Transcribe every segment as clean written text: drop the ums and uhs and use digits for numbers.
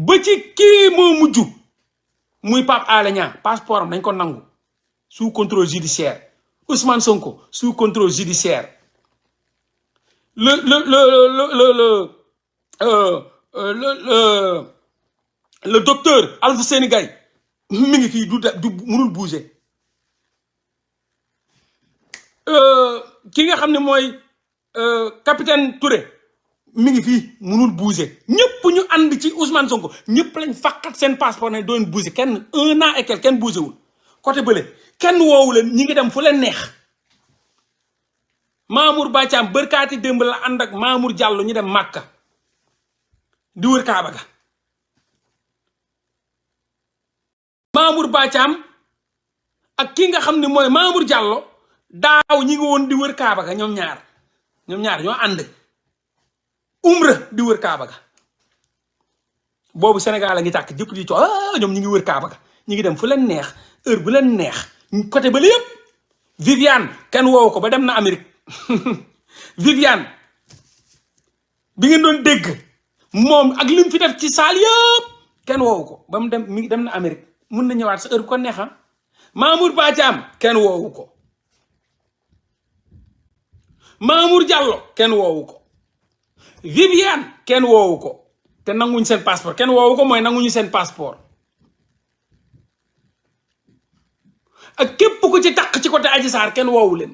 ba ci kii moo mujj muy Pape Alé Niang passeport am dañ ko nangu sous contrôle judiciaire Ousmane Sonko sous contrôle judiciaire le docteur Alfousseyni Gaye mi ngi fii du mënul bouger ki nga xam ne mooy capitaine Touré mi ngi fii mënul bouger ñëpp ñu ànd ci Ousmane Sonko ñëpp lañ fàqat seen passeport ne doon bouger kenn 1 an et quelque kenn bougé wul côté bële kenn woowu leen ñi ngi dem fu leen neex Mamour Bàccaam bërkaati démb la ànd ak Mamour Diallo ñu dem Màkka di wër Kaaba ga Mamour Bàccaam ak ki nga xam ne mooy Mamour Diallo daaw ñi ngi woon di wër Kaaba ga ñoom ñaar ñoo ànd umra di wër Kaaba ga boobu Sénégal a ngi tàkk jëpp di coow ñoom ñi ngi wër Kaaba ga ñi ngi dem fu leen neex heure bu leen neex côté ba lépp Viviane kenn woowu ko ba dem na Amérique Viviane bi ngeen doon dégg moom ak lim fi def ci saal yëpp kenn woowu ko ba mu dem mi ngi dem na Amérique mun na ñëwaat sa heure bu ko neexa Mamour Bàccaam kenn woowu ko Mamour Diallo kenn woowu ko Viviane kenn woowu ko te nanguñ seen passeport kenn woowu ko mooy nanguñu seen passeport ak képp ku ci taq ci côté Adji Sarr kenn woowu leen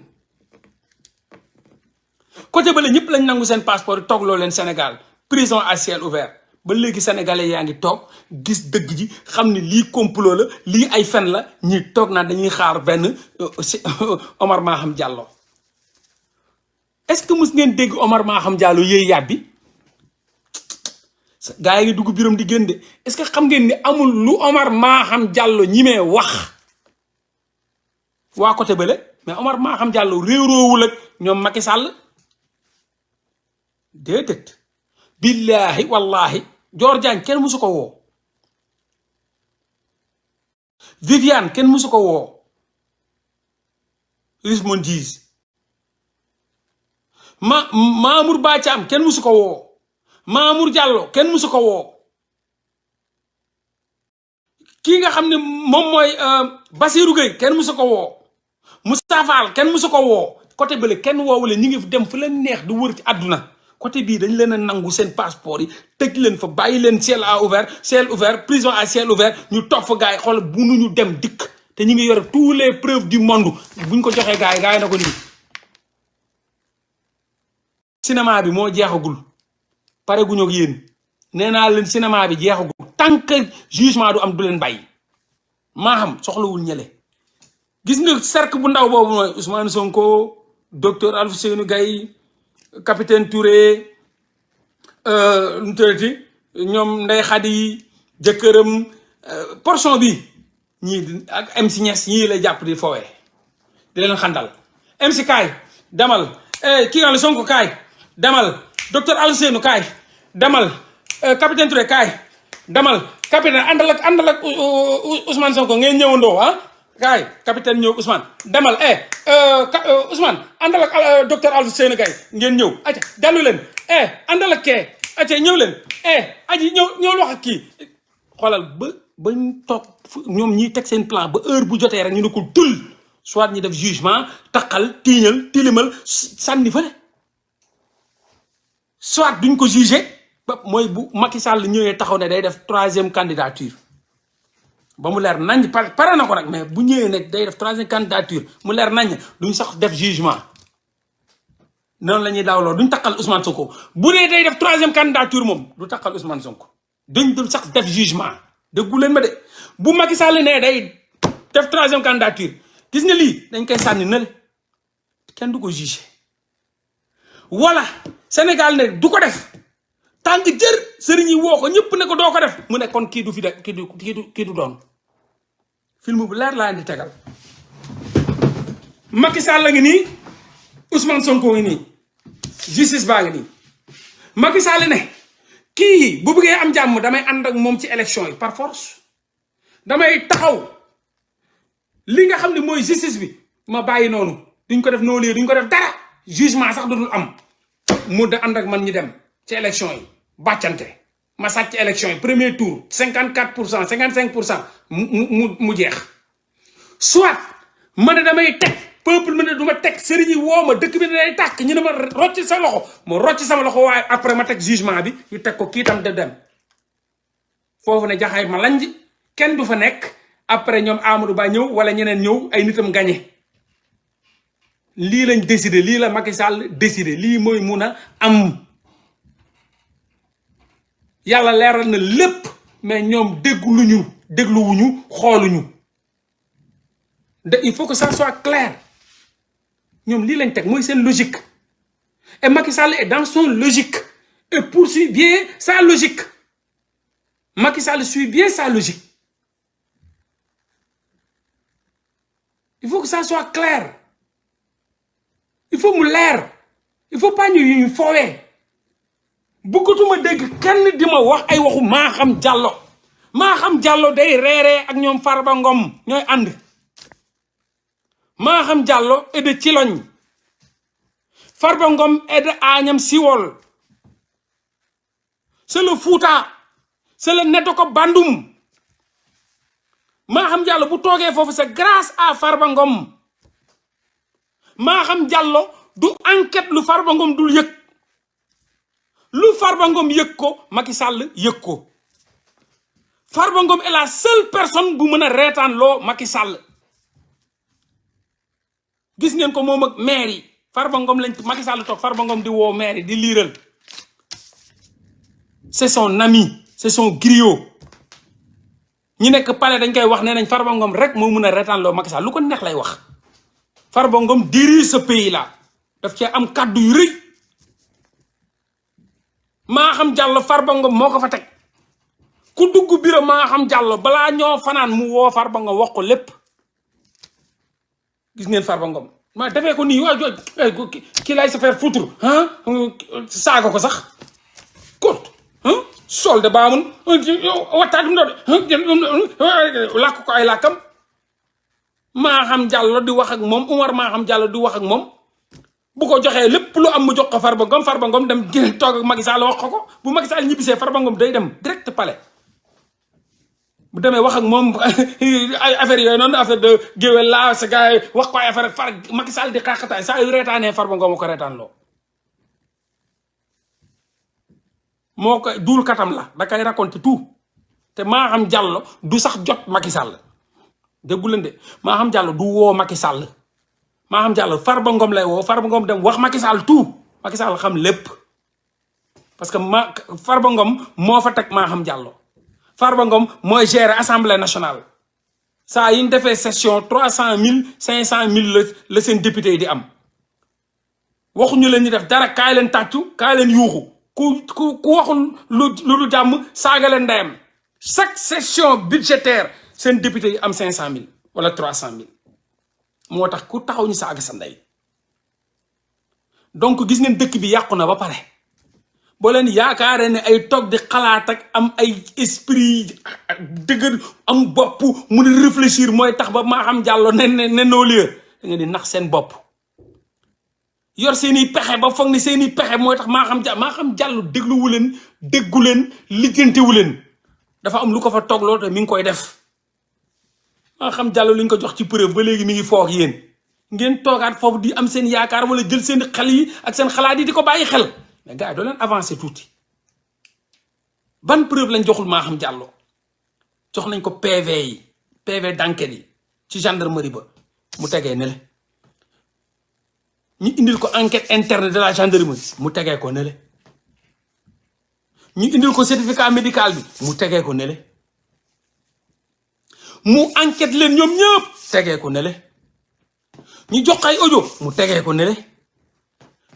côté bale ñëpp lañ nangu seen passeport yi toogloo leen Sénégal prison à ciel ouvert ba léegi sénégalais yaa ngi toog gis dëgg ji xam ne lii complot la lii ay fen la ñi toog naa dañuy xaar benn Omar Maham Diallo est-ce que mus ngeen dégg Omar Maham Diallo yéey yàbbi gaa yi ngi dugg biram di génn de est-ce que xam ngeen ni amul lu Omar Maham Diallo ñi mee wax waa côté bële mais Omar Maham Diallo réeroowul ak ñoom Macky Sall déedéet billahi wallahi Dior Diagne kenn musu ko woo Viviane kenn musu ko woo Rismon Diis Mamour Bàccaam kenn musu ko woo Mamour Diallo kenn musu ko woo kii nga xam ne moom mooy Bassirou Gueye kenn musu ko woo Moustapha Fall kenn musu ko woo côté bële kenn woowule ñi ngi dem fu leen neex du wër ci àdduna côté bii dañ leen a nangu seen passeport yi tëj leen fa bàyyi leen ciel ouvert prison à ciel ouvert ñu toog fa gars yi xool bu nu ñu dem dikk te ñu ngi yore tous les preuves du monde buñ ko joxee gars yi na ko nii cinéma bi moo jeexagul pare guñu ak yéen nee naa leen cinéma bi jeexagul tant que jugement du am du leen bàyyi maa xam soxlawul ñële gis nga cercle bu ndaw boobu mooy Ousmane Sonko docteur Alfousseyni Gaye capitaine Touré nu tëddati ñoom Ndeye Khady jëkkëram portion bi ñii ak MC Niass ñii lay jàpp di fowee di leen xandal MC kaay demal kii nga la Sonko kaay demal docteur Alfousseyni kaay demal capitaine Touré kaay demal capitaine àndal ak Ousmane Sonko ngeen ñëwandoo kaay capitaine ñëw Ousmane demal Ousmane àndal ak docteur Alfousseyni Gaye ngeen ñëw acca dellu leen àndal ak kee acca ñëw leen aji ñëw wax ak kii xoolal bañ toog ñoom ñiy teg seen plan ba heure bu jotee rek ñu ne ko tul soit ñu def jugement taqal tiiñal tilimal sànni fële soit duñ ko jugé ba mooy bu Macky Sall ñëwee taxaw ne day def 3e candidature ba mu leer nañ pare na ko nag mais bu ñëwee nag day def 3e candidature mu leer nañ duñ sax def jugement noonu la ñuy daawloo duñ takkal Ousmane Sonko bu dee day def 3e candidature moom du takkal Ousmane Sonko duñ dul sax def jugement déggu leen ma de bu Macky Sall ne day def 3e candidature gis nga lii dañ koy sànni na le kenn du ko jugé wala Sénégal ne du ko def tàng jër sëriñ yi woo ko ñëpp ne ko doo ko def mu ne kon kii du fi de kii du doon film bu leer laa indi tegal Macky Sall la ngi nii Ousmane Sonko ngi nii justice baa ngi nii Macky Sall ne kii bu bëggee am jàmm damay ànd ak moom ci élection yi par force damay taxaw li nga xam ne mooy justice bi ma bàyyi noonu duñ ko def noonu duñ ko def dara jugement sax dudul am mu da ànd ak man ñi dem ci élection yi bàccante ma sàcc élection yi premier tour 54% 55% mu jeex soit ma ne damay teg peuple ma ne du ma teg sëriñ yi woo ma dëkk bi ne day tàkk ñu ne ma rocc sa loxo ma rocc sama loxo waaye après ma teg jugement bi ñu teg ko kii tam de dem foofu ne jaxay ma lanj kenn du fa nekk après ñoom Amadou Ba ñëw wala ñeneen ñëw ay nitam gagné lii lañ décidé lii la Macky Sall décidé lii mooy mun a am yàlla leeral na lépp mais ñoom dégluwuñu xooluñu il faut que ça soit clair ñoom lii lañ teg mooy seen logique et Macky Sall est dans son logique et poursuit bien sa logique Macky Sall suit bien sa logique il faut que ça soit clair il faut mu leer il faut pas ñu foowee bëggatuma dégg kenn di ma wax ay waxu Maham Diallo day reeree ak ñoom Farba Ngom ñooy ànd Maham Diallo est de Thilogne Farba Ngom est de Agnam Siwol c'est le Fouta c'est le Netoko Bandung Maham Diallo bu toogee foofu c'est grâce à Farba Ngom Maham Diallo du enquête lu Farba Ngom dul yëg lu Farba Ngom yëg ko Macky Sall yëg ko Farba Ngom est la seule personne bu mën a reetaan loo Macky Sall gis ngeen ko moom ak maire yi Farba Ngom lañ Macky Sall toog Farba Ngom di woo maire yi di liiral c'est son ami c'est son griot ñi nekk palais dañ koy wax nee nañ Farba Ngom rek moo mën a reetaan loo Macky Sall lu ko neex lay wax Farba Ngom dirige ce pays là daf cee am kàddu yu rëy Maham Diallo Farba Ngom moo ko fa teg ku dugg bureau Maham Diallo balaa ñoo fanaan mu woo Farba Ngom wax ko lépp gis ngeen Farba Ngom ma defee ko nii waa kii lay sa faire foutre saaga ko sax kot solde baamun wattaadum do làkk ko ay làkkam Maham Diallo di wax ak moom Oumar Maham Diallo di wax ak moom bu ko joxee lépp lu am mu jox ko Farba Ngom dem gën toog ak Macky Sall wax ko bu Macky Sall ñibbisee Farba Ngom day dem direct palais bu demee wax ak moom ay affaire yooyu noonu affaire de géwél la sa gars yi wax ko ay affaire far Macky Sall di xaaxataay saa yu reetaanee Farba Ngom ko reetaan loo moo ko duul katam la da koy raconter tout te Maham Diallo du sax jot Macky Sall déggu leen de Maham Diallo du woo Macky Sall Maham Diallo Farba Ngom lay woo Farba Ngom dem wax Macky Sall tout Macky Sall xam lépp parce que Farba Ngom moo fa teg Maham Diallo Farba Ngom mooy gérer assemblée nationale saa yi ñu defee session 300 000 500 000 la seen député yi di am waxuñu leen ñu def dara kaay leen tàccu kaay leen yuuxu ku waxul lu jàmm saaga leen ndeyam chaque session budgétaire seen député yi am 500 000 wala 300 000 moo tax ku taxaw ñu saaga sa ndey donc gis ngeen dëkk bi yàqu na ba pare boo leen yaakaaree ne ay toog di xalaat ak am ay esprit dëgër am bopp mun a réfléchir mooy tax ba Maham Diallo ne noo lieu da ngeen di nax seen bopp yor seeni pexe ba foog ni seeni pexe mooy tax Maham Diallo dégluwu leen déggu leen lijjantewu leen dafa am lu ko fa toogloo te mi ngi koy def Maham Diallo li ñu ko jox ci preuve ba léegi mi ngi foog yéen ngeen toogaat foofu di am seen yaakaar wala jël seen xel yi ak seen xalaat yi di ko bàyyi xel mais gars yi doo leen avancer tuuti ban preuve lañ joxul Maham Diallo jox nañ ko PV yi PV d'enquête yi ci gendarmerie ba mu tegee ne le ñu indil ko enquête interne de la gendarmerie mu tegee ko ne le ñu indil ko certificat médical bi mu tegee ko ne le mu enquête leen ñoom ñëpp tegee ko ne le ñu jox ay audio mu tegee ko ne le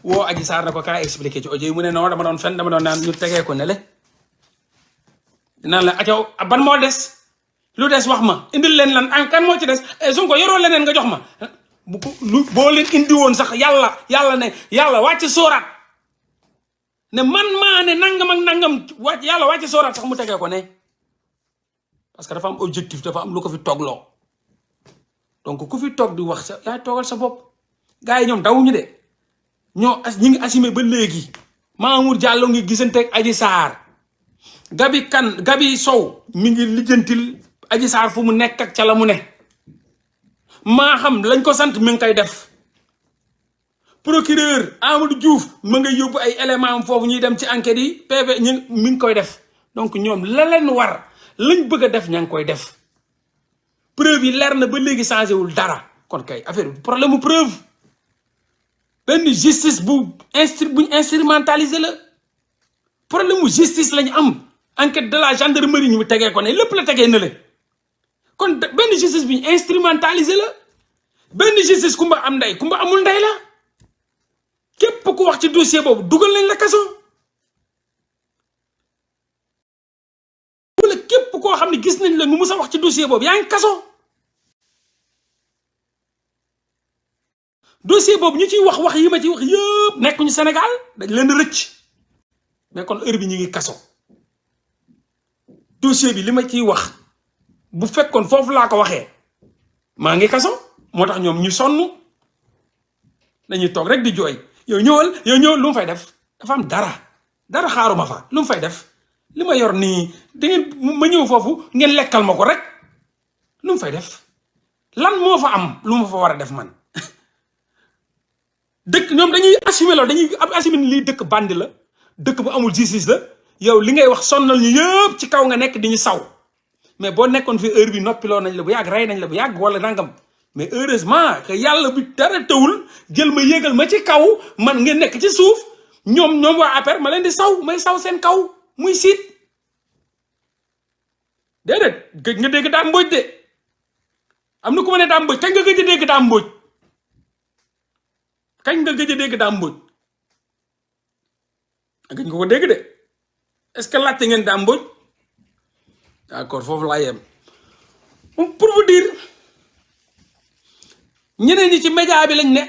woo Adji Sarr na ko kaa expliqué ci audio yi mu ne non dama doon fen dama doon naan ñu tegee ko ne le naan la acaw ban moo des lu des wax ma indil leen lan an kan moo ci des Sonko yoroo leneen nga jox ma bu ko lu boo leen indi woon sax yàlla wàcc sóoraat ne man maa ne nangam ak nangam yàlla wàcc sóoraat sax mu tegee ko ne parce que dafa am objectif dafa am lu ko fi toogloo donc ku fi toog di wax sa yaay toogal sa bopp gars yi ñoom dawuñu de ñi ngi assumé ba léegi Mamour Diallo ngi gisanteeg Adji Sarr Gabi Sow mi ngi lijjantil Adji Sarr fu mu nekk ak ca la mu ne maa xam lañ ko sant mi ngi koy def procureur Amadou Diouf ma nga yóbbu ay éléments am foofu ñuy dem ci enquête yi PV mi ngi koy def donc ñoom la leen war lañ bëgg a def ña ngi koy def preuve yi leer na ba léegi changé wul dara kon kay affaire bi problème mu preuve benn justice buñ instrumentalisé la problème mu justice lañu am enquête de la gendarmerie ñu tegee ko ne lépp la tegee na le kon benn justice bi ñu instrumentalisé la benn justice kumba am ndey kumba amul ndey la képp ku wax ci dossier boobu dugal nañ la kaso wala képp koo xam ne gis nañ la nga mus a wax ci dossier boobu yaa ngi kaso dossier boobu ñu ciy wax yi ma ci wax yëpp nekkuñu Sénégal dañ leen rëcc mais kon heure bi ñu ngi kaso dossier bi li ma ciy wax bu fekkoon foofu laa ko waxee maa ngi kaso moo tax ñoom ñu sonn dañuy toog rek di jooy yow ñëwal lu mu fay def dafa am dara xaaruma fa lu mu fay def li ma yor nii da ngeen ma ñëw foofu ngeen lekkal ma ko rek lu mu fay def lan moo fa am lu ma fa war a def man dëkk ñoom dañuy assumer loolu dañuy assumer lii dëkk bandi la dëkk bu amul justice la yow li ngay wax sonnal ñu yëpp ci kaw nga nekk di ñu saw mais boo nekkoon fi heure bi noppiloo nañ la bu yàgg rey nañ la bu yàgg wala nangam mais heureusement que yàlla bi dara tawul jël ma yéegal ma ci kaw man ngeen nekk ci suuf ñoom waa APR ma leen di saw may saw seen kaw muy siit déedéet gëj nga dégg daa mbóoj de am na ku ma ne daa mbóoj kañ nga gëj a dégg daa mbóoj kañ nga gëj a dégg daa mbóoj gëj nga ko dégg de est-ce que laajte ngeen daa mbóoj d'accord foofu laa yem pour vous dire ñeneen ñi ci média bi lañ ne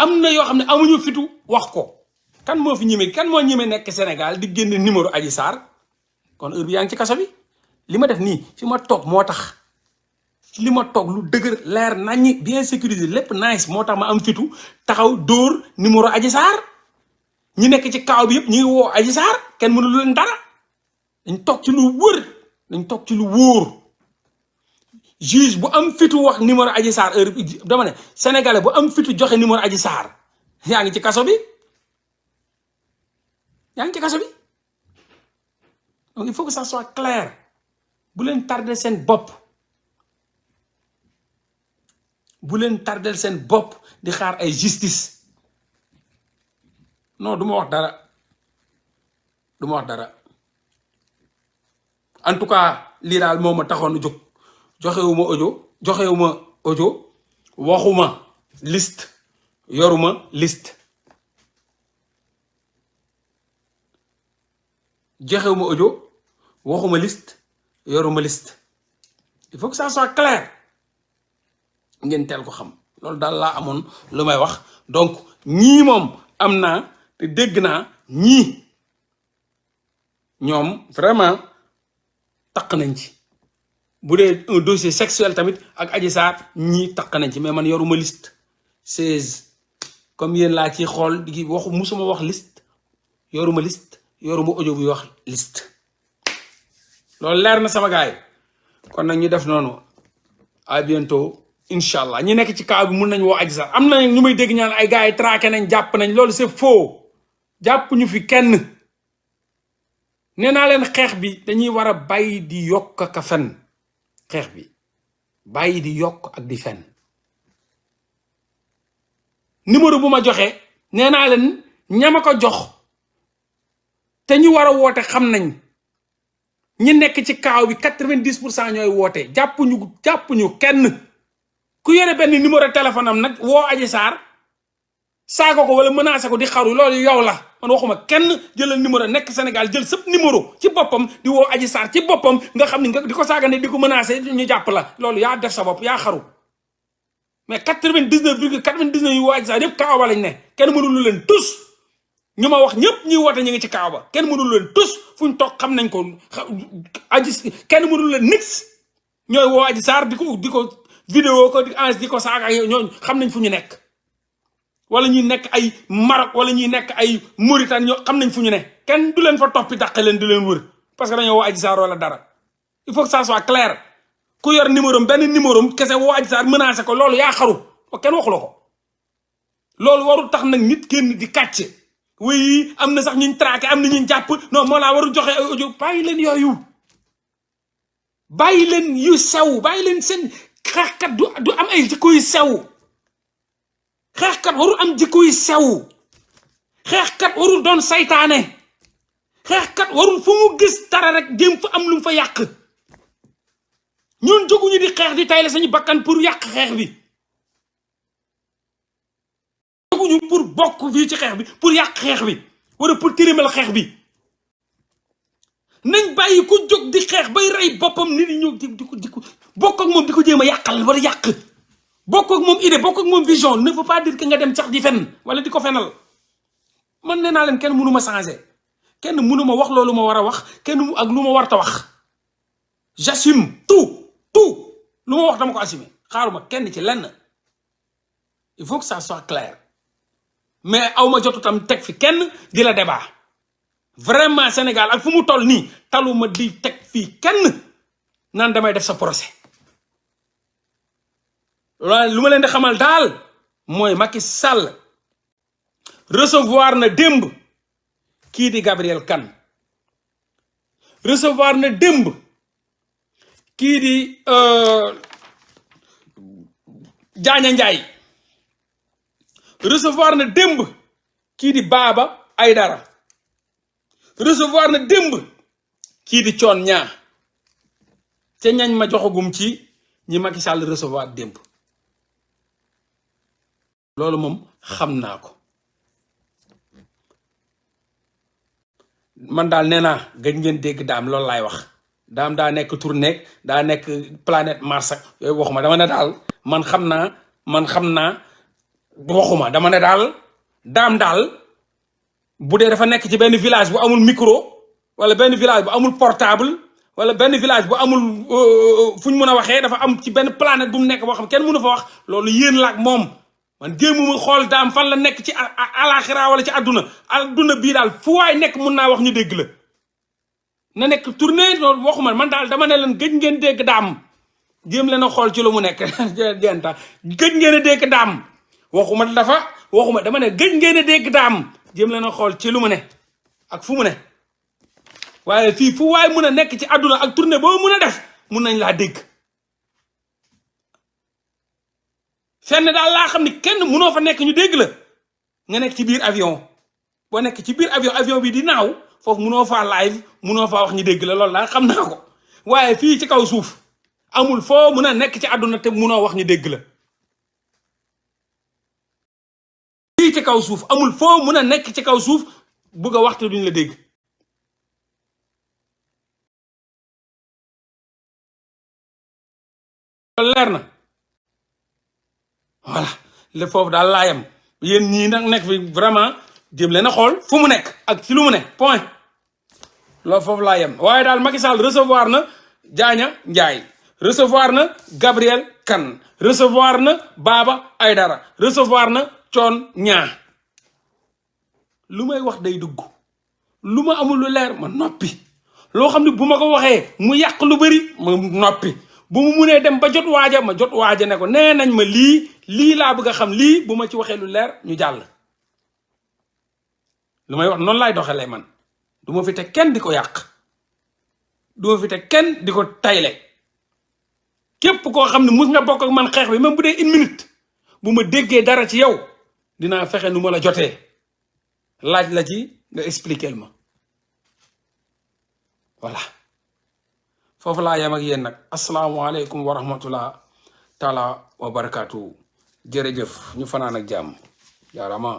am na yoo xam ne amuñu fitu wax ko kan moo fi ñeme kan moo ñeme nekk Sénégal di génne numéro Adji Sarr kon heure bi yaa ngi ci kaso bi li ma def nii fi ma toog moo tax li ma toog lu dëgër leer naññi bien sécurisé lépp nice moo tax ma am fitu taxaw dóor numéro Adji Sarr ñi nekk ci kaaw bi yëpp ñu ngi woo Adji Sarr kenn mënu leen dara dañ toog ci lu wër dañ toog ci lu wóor juge bu am fitu wax numéro Adji Sarr heure bi dama ne sénégalais bu am fitu joxe numéro Adji Sarr yaa ngi ci kaso bi yaa ngi ci kaso bi donc il faut que ça soit clair bu leen tardel seen bopp bu leen tardel seen bopp di xaar ay justice non du ma wax dara du ma wax dara en tout cas lii daal moo ma taxoon a jóg joxewuma audio waxuma liste yoruma liste joxewuma audio waxuma liste yoruma liste il faut que ça soit clair ngeen teel ko xam loolu daal laa amoon lu may wax donc ñii moom am naa te dégg naa ñii ñoom vraiment taq nañ ci bu dee un dossier sexuel tamit ak Adji Sarr ñii taq nañ ci mais man yoruma liste 16 comme yéen laa ci xool di waxu musuma wax liste yoruma liste yoruma audio buy wax liste loolu leer na sama gaay kon nag ñu def noonu à bientôt incha allah ñi nekk ci cas bi mun nañ woo Adji Sarr am na ñu may dégg ñaan ay gars yi traqué nañ jàpp nañ loolu c'est faux jàpp ñu fi kenn nee naa leen xeex bi dañuy war a bàyyi di yokk ak a fen xeex bi bàyyi di yokk ak di fen numéro bu ma joxe nee naa leen ñama ko jox te ñu war a woote xam nañ ñi nekk ci kaaw bi 90% ñooy woote jàppuñu kenn ku yore benn numéro téléphone am nag woo Adji Sarr saaga ko wala menacé ko di xaru loolu yow la man waxuma kenn jëlal numéro nekk Sénégal jël sëpp numéro ci boppam di woo Adji Sarr ci boppam nga xam ni nga di ko saaga ne di ko menacé ñu jàpp la loolu yaa def sa bopp yaa xaru mais 99,99 yu woo Adji Sarr yëpp kaaw ba lañ ne kenn mënulu leen tus ñu ma wax ñëpp ñuy woote ñu ngi ci kaaw ba kenn mënulu leen tus fu ñu toog xam nañ ko Adji kenn mënulu leen nix ñooy woo Adji Sarr di ko vidéo ko di ko saaga ñooñu xam nañ fu ñu nekk wala ñuy nekk ay Maroc wala ñuy nekk ay Mauritanie ñoo xam nañ fu ñu ne kenn du leen fa toppi dàqe leen di leen wër parce que dañoo woo Adji Sarr wala dara il faut que ça soit clair ku yor numéro benn numéro kese woo Adji Sarr menacé ko loolu yaa xaru kenn waxu la ko loolu warul tax nag nit kenn di kàcce oui am na sax ñuñ traqué am na ñuñ jàpp non moo laa warul joxe audio bàyyi leen yooyu bàyyi leen yu sew bàyyi leen seen xeexkat du am ay jikko yu sew xeexkat warul am jikko yu sew xeexkat warul doon saytaane xeexkat warul fu mu gis dara rek jéem fa am lu mu fa yàq ñun jóguñu di xeex di tayle sañu bakkan pour yàq xeex bi jóguñu pour bokk fii ci xeex bi pour yàq xeex bi wala pour tirimal xeex bi nañ bàyyi ku jóg di xeex bay rey boppam nit ñi ñëw di ko bokk ak moom di ko jéem a yàqal wala yàq bokk ak moom idée bokk ak moom vision ne veut pas dire que nga dem sax di fen wala di ko fenal man nee naa leen kenn mënu ma changer kenn mënu ma wax loolu ma war a wax kenn ak lu ma warta wax j'assume tout lu ma wax dama ko assumer xaaruma kenn ci lenn il faut que ça soit clair mais aw ma jotu tam teg fi kenn di la débat vraiment Sénégal ak fu mu toll nii taluma di teg fii kenn naan damay def sa procès lu ma leen di xamal daal mooy Macky Sall recevoir na démb kii di Gabriel Kane recevoir na démb kii di Diagne Ndiaye recevoir na démb kii di Baba Aydara recevoir na démb kii di Thione Niang ca ñañ ma joxagum ci ñi Macky Sall recevoir démb loolu moom xam naa ko man daal nee naa gëj ngeen dégg daam loolu laay wax daam daa nekk tournée daa nekk planète Mars ak yooyu waxuma dama ne daal man xam naa waxuma dama ne daal daam daal bu dee dafa nekk ci benn village bu amul micro wala benn village bu amul portable wala benn village bu amul fu ñu mën a waxee dafa am ci benn planète bu mu nekk boo xam kenn mënu fa wax loolu yéen la ak moom man gémmuma xool daam fan la nekk ci alaxira wala ci adduna bii daal fu waay nekk mun naa wax ñu dégg la na nekk tournée loolu waxuma man daal dama ne leen gëj ngeen dégg daam jéem leen a xool ci lu mu nekk genta gëj ngeen a dégg daam waxuma dama ne gëj ngeen a dégg daam jéem leen a xool ci lu mu ne ak fu mu ne waaye fii fu waay mun a nekk ci adduna ak tournée boo mun a def mun nañ laa dégg fenn daal laa xam ni kenn munoo fa nekk ñu dégg la nga nekk ci biir avion boo nekk ci biir avion bi di naaw foofu munoo faa live munoo faa wax ñu dégg la loolu daal xam naa ko waaye fii ci kaw suuf amul foo mun a nekk ci àdduna te munoo wax ñu dégg la fii ci kaw suuf amul foo mun a nekk ci kaw suuf bugg a waxte duñ la dégg loolu leer na voilà le foofu daal laa yem yéen ñii nag nekk fi vraiment jéem leen a xool fu mu nekk ak ci lu mu ne point loolu foofu laa yem waaye daal Macky Sall recevoir na Diagne Ndiaye recevoir na Gabriel Kane recevoir na Baba Aydara recevoir na Thione Niang lu may wax day dugg lu ma amul lu leer ma noppi loo xam ne bu ma ko waxee mu yàq lu bari ma noppi bu mu munee dem ba jot waaja ma jot waaja ne ko nee nañ ma lii laa bëgg a xam lii bu ma ci waxee lu leer ñu jàll lu may wax noonu laay doxalee man du ma fi teg kenn di ko yàq du ma fi teg kenn di ko tayle képp koo xam ne mus nga bokk ak man xeex bi même bu dee 1 minute bu ma déggee dara ci yow dinaa fexe nu ma la jotee laaj la ci nga expliquer ma voilà foofu laa yem ak yéen nag asalaamaaleykum wa rahmatullah taala wa barakaatu jërëjëf ñu fanaan ak jàmm jaarama